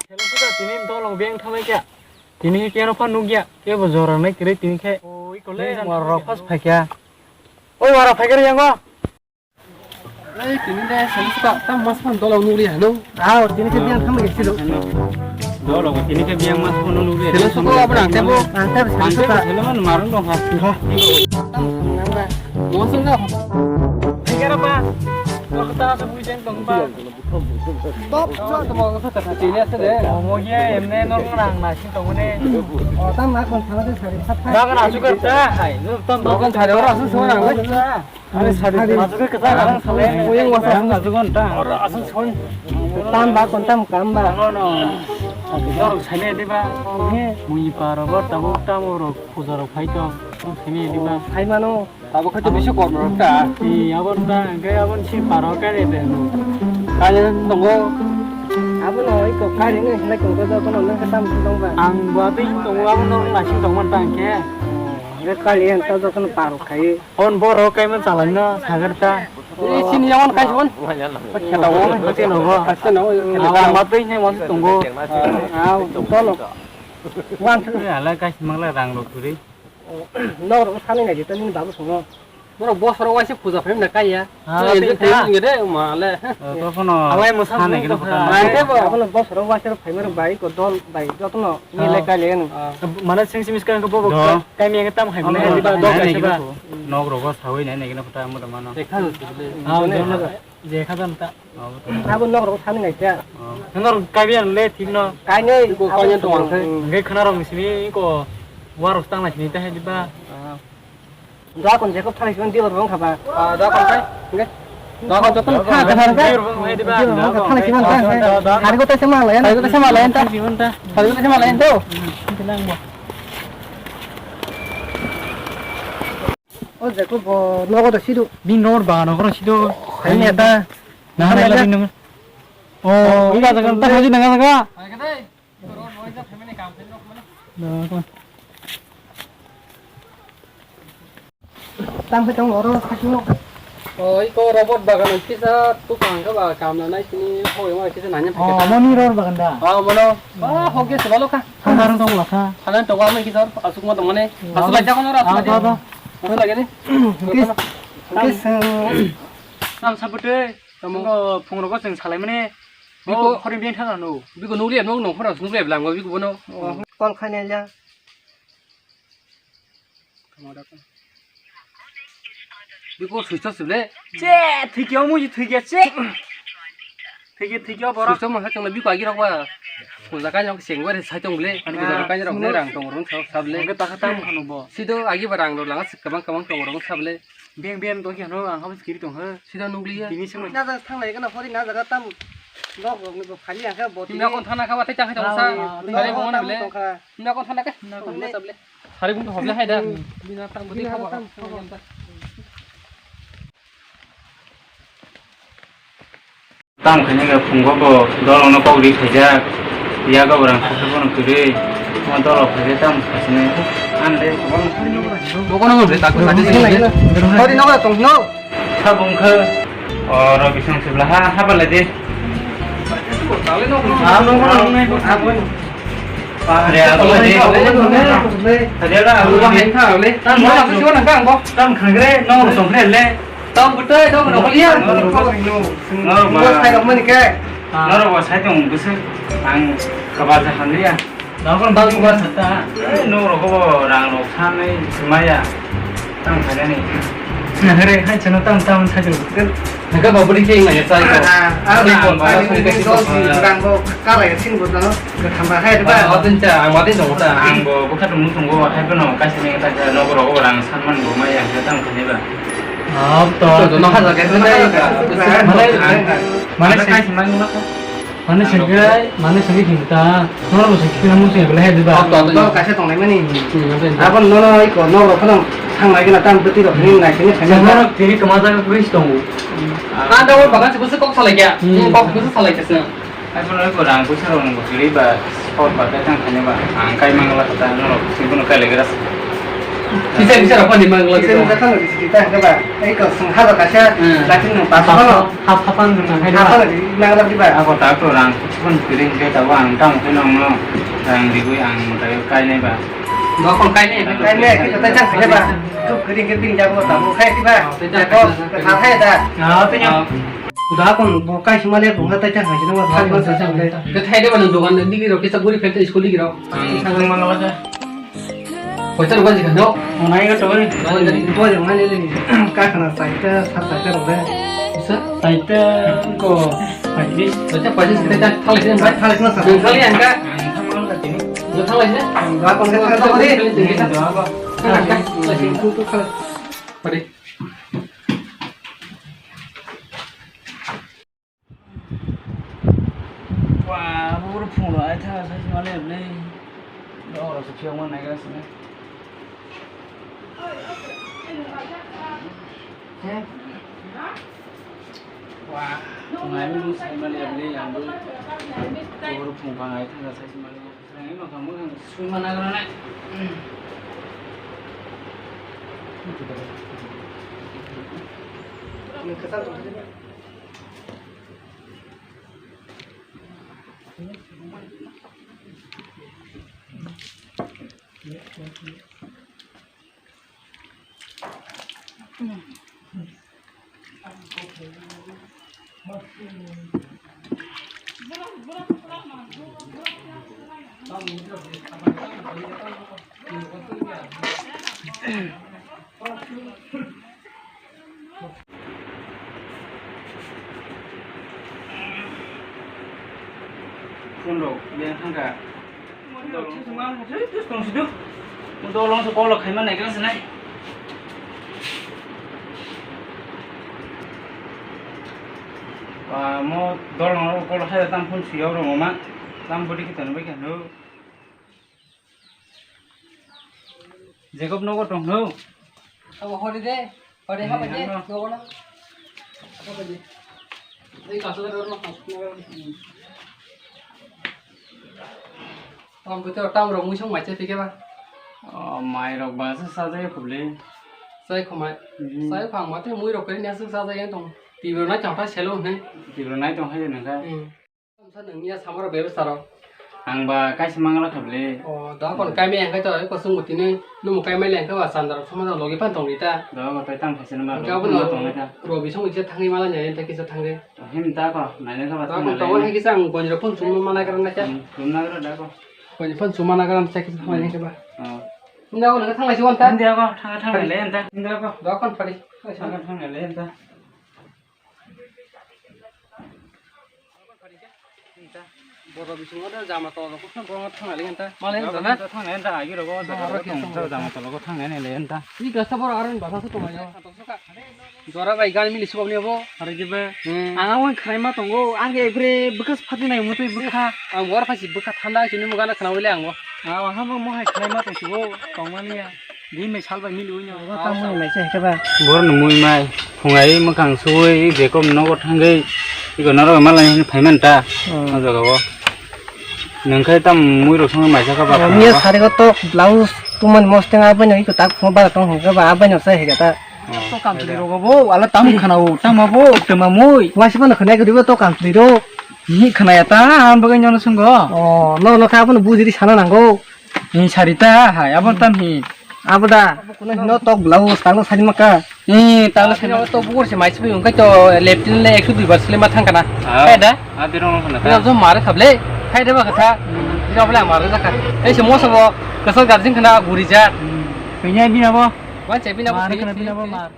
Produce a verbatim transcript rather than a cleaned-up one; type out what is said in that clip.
Hello, suka tini dolong beng thamai kya? Tini khe kero pha nukya, kebo jora nai kwrwi tini khe. Oi, kole jang warok phas phaikya. Oi, warok phaikya yang go. Ei, tini de selu suka tam mas phan dolong nukli hano. Ah, tini khe beng thamai kya silo. Dolong tini khe beng mas phan nukli. Selu suka apa nang tebo? Ang tebo selu suka. Selu mana marung dong ha. Mosong na. Kero pa. Kota sa bui jeng dong pa. Top, top, top, top, top, top, top, top. Omo ye, emne norok nang na sing tongmani. O, tam na kon thana de sari sat. Bagan asuk ta. Hai, no, tam bagan thare ora asuk sona nang. Are sari. Asuk ke ta nang sale. Oyang wasa asuk asuk ta. Ora asuk son. Tam ba kon tam kam ba. No, no. Norok sale de ba. Mui paro bo tabuk tam oro puja rok phai to. Sale de ba. Phai mano. Abo khe to bisi kormo rok ta. Ee, abo ta, hwnkhe abo si paro kare de. Kare tongo. Abo no iko kare no hinai tongo, joto no nang khe tam tong ba. Ang bo tei tongo, abo no nasing tong man ta hwnkhe. Hwnkhe kare ang ta joto no paro khai. On boro kai man chalai no sagar ta. Ee, sini yawan kai son. Kheta wo. Khete no go. Khete no. Abo ma tei ne mon tongo. Abo to no. Wan. Ala kai mangla rang rok turi. Norok sanai nai di to nini babu songo. Norok bosoro waisa puja phaimani kaiya. Ah, tei enjoy khaimani de male. Tokhono sanai gino kota. Mante bo. Abono bosoro waisa phaimani bai ko dol bai jotono mile kaile no. Mane sing simiska ko bobo kaimi ang tam khaimani. Dol kaisa ba. Nok rogo sawi nai nai gino kota mo mano. Dekha jo sibile. Ah, je khadan ta. Abo nok rok thani nai ta. Nok rok kai biyan le thik no. Kai nei. Ko kai tong ang khai. Ngai khana rok sini ko warok tang nai sini ta hai diba. Dua kon je ko thani sini diba rong khaba. Dua kon kai. Ngai. Dua kon joto thang ka thang ka. Diba rong hai diba. Diba rong thani sini ta. Hari ko ta sema la ya. Hari ko ta sema la ya ta. Hari ko ta sema la ya to. O je ko bo nogo da sidu. Bini nor ba nogo da sidu. Hai ne ta. Na na la bini nor. O ila jaga ta haji na jaga. Tam khe tong oro sakno. O iko robot bagan kisa tu kang ka ba kam na nai sini ho ma kisa nanya. O mo ni ror bagan da. O mo no. Ba ho ke sebalo ka. Halan tong lakha. Halan tong ama kisa asuk ma tong mane. Asuk la jago no asuk la jago. Asuk la gani. Kis kis. Sam sapute. Tamo phung rogo sing salai mane. Biko khori bien thana no. Biko nuli no no khora nuli blango biko bono. Kon khaine ya. Biko suisto sule. Che, thikyo mu thikya che. Thikya thikya bora. Suisto mo ha changla biko agi rokba. Puja kai nok sengwa re sai tong le. Ani puja kai rok ne rang tong rong sab sable. Nge ta kha tam khano bo. Sido agi ba rang ro langa sik kabang kabang tong rong sable. Beng beng to kya no ang habis kiri tong ha. Sido nukli ya. Bini sengma. Na da thang lai kana hori na jaga tam. Nok rok ni bo phali ang kha bo. Bini akon thana kha ba tai ta khai tong sa. Bini akon thana kha. Bini akon thana kha. Bini akon thana kha. Sari bung to hoble hai da. Bini tam bo tam. Tam khaini ga phungo bo dolongno kok ri khaijak. Yago borang khakhar bono kwrwi. Mo dolo khaijak tam khaisini. Ande. Bokono mo bre takhu khaijak. Hori nogo tongno. Sabung khe. O ro bising sibla ha ha balai de. Ano ano. Are, ano de. Ada ada, ano de. Tam khangre, no songre le. Tam betul, tam no liya. No ba. Sai dong mani ke. No ba sai dong bese. Ang kabar jahan liya. Nakon bal kubar sata. No ro ko rang ro khanai maya. Tam khanani. Nahare hai chano tam tam sai dong. Naka babuli ke ngai sai ko. Ah, ah, rang bo kala ya sin bo no. Gatham ba hai ba. Atin cha, ang mati dong ta. Ang bo bukha tum tum go hai ba no kasi ne ta no ro ko rang san man bo maya tam khani ba. Ab to. To no ha ga ne. Mane mane kasi man no. Mane sengke, mane sengke hinta, nono bo sengke kina musu ya belai diba. To, to, to, kaisa tongnai mani. Abon nono iko, nono phano thangnai kina tam beti rok ni nai kini sengke. Nono tini kama jaga kris tongo. Anda wo bagan se busu kok salai kya? Kok busu salai kya sna? Ai phano iko rang busu rok nang bukli ba, sport ba kai tang thani ba, ang kai mangla kata nono sengke no kai legra. Kisa kisa rok pani mang lagi. Kisa kisa khano kisa kita kaba. Ei ko sung ha ba kasa. Hmm. Lati no pas ko. Hap hap ang nang hai. Hap ba. Hap ba nang lagi ba. Ako ta to rang sipun piring ke ta wa ang tang ke nong no. Rang di gui ang mo ta yo kai nai ba. Dokon kai nai. Kai nai kita ta jang kaba. Tu piring ke bing jago ta mo kai di ba. Oh, ta jang. Ko ta hai da. Ah, ta jang. Dokon bo kai sima le bung ta jang hai no. Ke thai de ba dogan digi ro kisa guri phel school digi ro. Ang mang lagi. Koitar baji kan do? Nai ga tori. Baji kan do yang mana ni? Ka kana saita, sa saita rok le. Sa? Saita ko pachis. Saita pachis kita kan thali sini, bai thali sini sa. Thali yang ka? Thali sini. Ba kon ka thali sini. Thali sini. Thali sini. Pare. Wa, boro phone ai tha sai mane le. Oro se phiyo man nai ga sene. Wa, ngai mi sai mane le yang bo. Boro phone pa ngai tha sai mane. Ngai ma ka mo sui mana ga nai. Phone rok le thangka. Dolong se call khaima nai khe se nai. Ba mo dolong rok call khai tam phone sui rok ma. Tam bodi kitan bai kha no. Jacob nogo tong no. Abo hori de, hori ha bai de, nogo na. Abo de. Ei kaso de no kaso. Tam buto tam rok mui song mai che pike ba. O mai rok ba sa sa jai khuble. Sai khomai. Sai khang mate mui rok kari ne sa sa jai tong. Tibro na changta selo ne. Tibro nai tong hai ne ka. Sa nungya samaro bebsa rok. Ang ba kaisa mangala kha bele. O, da kon kai me ang kai to, ko sung mutine, numu kai mai leng ka ba sandar sama da logi pan tong rita. Da ko tai tang khaisa ma. Ang ka bo no tong rita. Robi song ise thangri mala nya ta kisa thangri. Him ta ko, nai ka ba. Da kon to hai kisa ang gonjro phone sung mana karan na cha. Sung na da ko. Gonjro phone sung mana karan cha kisa thangri ka ba. O. Nda ko na thang lai si wan ta. Nda ko thang thang le ta. Nda ko. Da kon pari. Thang thang le ta. Boro bisingo do jama tolo kosno borok thang nai le enta. Male enta na? Thang nai enta, agi rogo jama tolo kosno borok thang nai le enta. Ni gasa boro aron basa se tongmani. Jora bai gan mili subok ni bo. Are jibe. Ang awang khlai ma tongo, ang ge bre bwkha phati nai mutui bwkha. Ang bor phasi bwkha thanda sini mo gana khna wile ang bo. Ang ha mo hai khlai ma tong subo tongmani ya. Bini sal bai mili wino. Tamo nai se khe ba. Bor ni mui mai phungai mwkhang suwi Jacob nogo thangwi iko norok malai hin phaiman ta. O jaga o. Nang khai tam mui rok song mai jaka ba. Miya sari ko tok blouse tuman mosteng abai no iko tak phung ba tong hong ba abai no sai hega ta. To kam tuli rogo bo ala tam khana o tam bo tema mui. Wasi ba no khna ko dibo to kam tuli ro. Ni khna ya ta am bagai nyono sungo. O no no kha bo no bujiri sana nango. Ni sarita hai, abo tam hi. Abo da. Abo kuno hino tok blouse, tangno sari maka. Ni tangno sari maka. To bukur se mai sibi ungkai to leptin le ekso dui bar sile ma thang kana. Hai da? A dirong no kana. Ni abso mare khable. Hai da ba kata. Ni abla mare da ka. Ei se mo sabo. Kasal garjin kana guri ja. Kanya bina bo. Wan se bina bo. Mare kana bina bo mar.